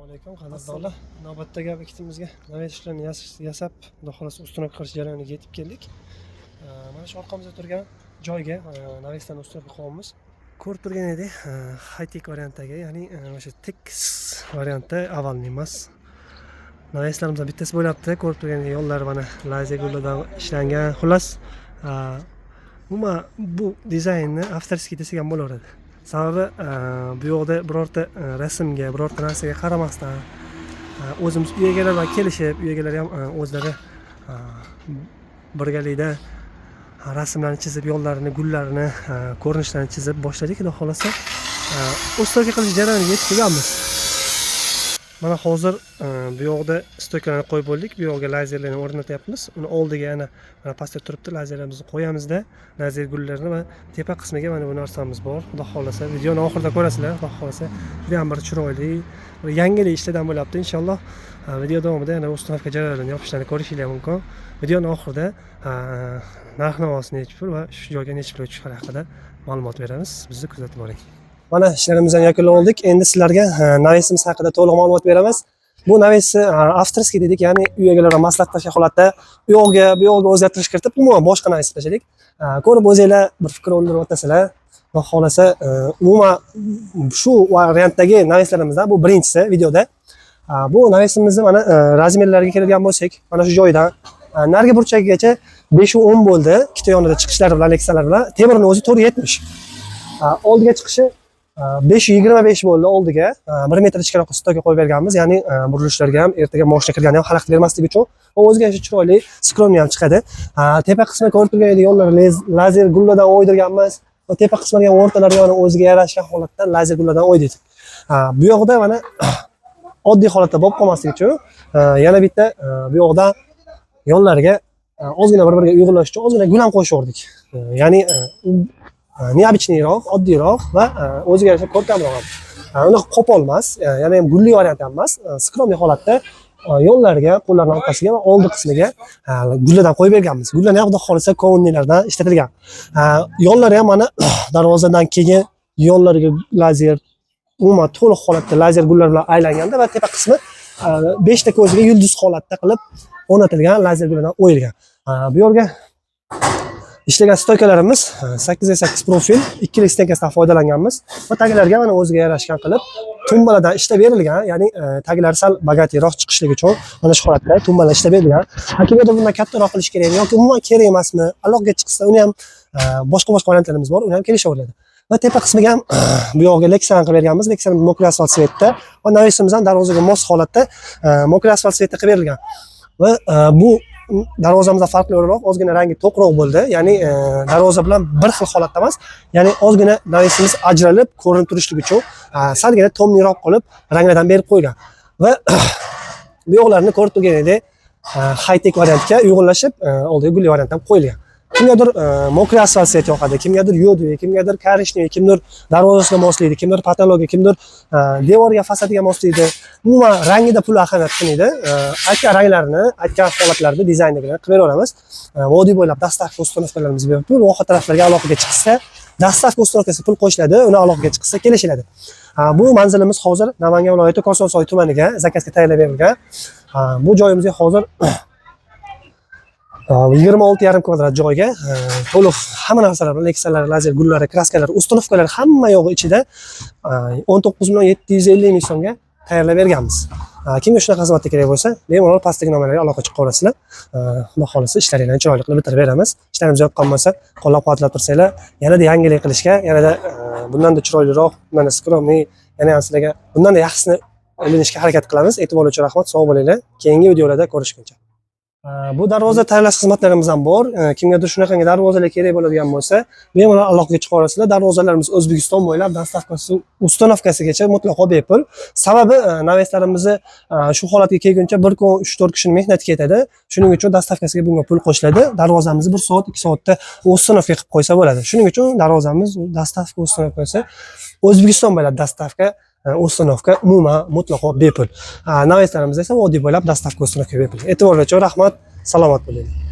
Alaykum, qadrdonlar. Navbatdagi obyektimizga навес ishlarni yasab, xudo xohlasa, установка qilish jarayoniga yetib keldik. Mana shu orqamizda turgan joyga навес larni установка qilyapmiz. Ko'rib turgan edik, high-tech variantdagi, ya'ni o'sha tekis variantda, овальный emas. Навес larimizdan bittasi bo'lyapti. Ko'rib turgan yo'llar mana lazer gullardan ishlangan. Xullas, umuman bu dizaynni авторский desak ham bo'laveradi. Sababi bu yoqda birorta rasmga, birorta narsaga qaramasdan o'zimiz uy egalari bilan kelishib, uy egalari ham o'zlari birgalikda rasmlarni chizib, yo'llarini, gullarini, ko'rinishlarini chizib boshladik. Xudo xohlasa, установка qilish jarayoniga yetib kelganmiz. Mana hozir bu yoqda стойка larni qo'yib bo'ldik. Bu yoqga lazerlarni o'rnatyapmiz. Uni oldiga yana mana pastda turibdi, lazerlarimizni qo'yamizda, lazer gullarni va tepa qismiga mana bu narsamiz bor. Xudo xohlasa, videoni oxirida ko'rasizlar. Xudo xohlasa, juda ham bir chiroyli, bir yangilik ishlardan bo'lyapti. Inshaalloh video davomida yana установка jarayonini, yopishlarni ko'rishinglar mumkin. Videoni oxirida narx navosi nechi pul va shu joyga nechi pulga tushishi haqida ma'lumot beramiz. Bizni kuzatib boring. Mana ishlarimizni yakunlab oldik. Endi sizlarga навес imiz haqida to'liq ma'lumot beramiz. Bu навес ni авторский dedik, ya'ni uy egalari maslahatlashgan holatda u yoqga, bu yoqga o'zgartirish kiritib, umuman boshqa навес tashladik. Ko'rib o'zinglar bir fikr bildirib o'tasizlar. Xudo xohlasa, umuman shu variantdagi навес larimizdan bu birinchisi videoda. Bu навес imizni mana размер lariga keladigan bo'lsak, mana shu joydan narigi burchagigacha 5.10 bo'ldi. Ikkita yonida chiqishlari bilan, leksalar bilan temirni o'zi 4.70. Oldiga chiqishi 5.25 bo'ldi oldiga. 1 metr ichkariroq стойка qo'yib berganmiz. Ya'ni burilishlarga ham, ertaga moshina kirganda ham xalaqit bermasligi uchun va o'ziga yarasha chiroyli, скромный ham chiqadi. Tepa qismi ko'rib turgan edik, yo'llari lazer gulladan o'ydirganmiz. Va tepa qismiga ham o'rtalariga mana o'ziga yarashgan holatda lazer gulladan o'ydirdik. Bu yoqda mana oddiy holatda bo'lib qolmasligi uchun yana bitta bu yoqda yonlariga ozgina bir-biriga uyg'unlashish uchun ozgina gul ham qo'shib yubordik. Ya'ni необычный roq, oddiyroq va o'ziga yarasha ko'rkamroq ham. Unaqa qo'pol emas, yana ham gulli variant ham emas, скромный holatda yo'llarga, qo'llarning orqasiga va oldi qismiga gullardan qo'yib berganmiz. Gullarni ham xudo xohlasa кованный lardan ishlatilgan. Yo'llari ham mana darvozadan keyin yo'llariga lazer, umuman to'liq holatda lazer gullar bilan aylanganda va tepa qismi beshta ko'ziga yulduz holatda qilib o'rnatilgan, lazer gullardan o'yilgan. Bu yerga ishlagan стойка larimiz 8x8 profil, ikkilik стенка sidan foydalanganmiz va taglariga mana o'ziga yarashgan qilib tumbalardan ishlab berilgan, ya'ni taglari sal богатый roq chiqishligi uchun mana shu holatda tumbalar ishlab berilgan. Kimgadir bundan kattaroq qilish kerakmi yoki umuman kerak emasmi, aloqaga chiqsa uni ham boshqa boshqa variantlarimiz bor, uni ham kelishaveradi. Va tepa qismiga ham bu yog'iga leksan qilib berganmiz. Leksan мокрый asfalt цвет da va навес imiz ham darvozaga mos holatda мокрый asfalt цвет da qilib berilgan. Va bu darvozamizdan farqli o'laroq ozgina rangi to'qroq bo'ldi. Ya'ni darvoza bilan bir xil holatda emas, ya'ni ozgina навес imiz ajralib ko'rinib turishligi uchun salgina тёмный roq qilib ranglardan berib qo'ygan. Va bu yoqlarini ko'rib turganingdek high tech variantga uyg'unlashib oldiga gulli variant ham qo'yilgan. Kimgadir мокрый asfalt цвет yoqadi, kimgadir йодовый, kimgadir коричневый, kimdir darvozasiga moslaydi, kimdir потолок ga, kimdir devorga, fasadiga moslaydi. Umuman rangida pul ahamiyat qilmaydi. Aytgan ranglarni, aytgan holatlarda dizayndagilarni qilib beraveramiz. Vodiy bo'ylab доставка установка larimiz bepul, voha taraflarga aloqaga chiqsa, доставка установка si pul qo'shiladi, uni aloqaga chiqsa kelishiladi. Bu manzilimiz hozir Namangan viloyati Kosonsoy tumaniga заказ ga tayyorlab berilgan. Bu joyimizga hozir 26,5 kvadrat joyga to'liq hamma narsalar bilan, leksalar, lazer gullari, краска lar, установка lar hamma yog'i ichida 19 million 750 ming so'mga tayyorlab berganmiz. Kimga shunaqa xizmatda kerak bo'lsa, bemalol pastdagi nomerlarga aloqa chiqib qolasizlar. Xudo xohlasa ishlaringlarni chiroyli qilib bitirib beramiz. Ishlarimiz yoqqan bo'lsa, qo'llab-quvvatlab tursanglar, yanada yangilik qilishga, yanada bundanda chiroyliroq, bundanda скромный, yana ham sizlarga bundanda yaxshisini ilinishga harakat qilamiz. E'tibor uchun rahmat, sog' bo'linglar. Keyingi videolarda ko'rishguncha. Bu darvoza tayyorlash xizmatlarimiz ham bor. Kimgadir shunaqangi darvozalar kerak bo'ladigan bo'lsa, bemalol aloqaga chiqa olasizlar. Darvozalarimiz O'zbekiston bo'ylab доставка si, установка sigacha mutlaqo bepul. Sababi навес larimizni shu holatga kelguncha bir kun 3-4 kishini mehnati ketadi. Shuning uchun доставка siga bunga pul qo'shiladi. Darvozamizni 1 soat, 2 soatda установка qilib qo'ysa bo'ladi. Shuning uchun darvozamiz доставка, установка si O'zbekiston bo'ylab доставка, установка umuman mutlaqo bepul. Навес larimiz esa vodiy bo'ylab доставка, установка bepul. E'tiborlar uchun rahmat. Salomat bo'ling.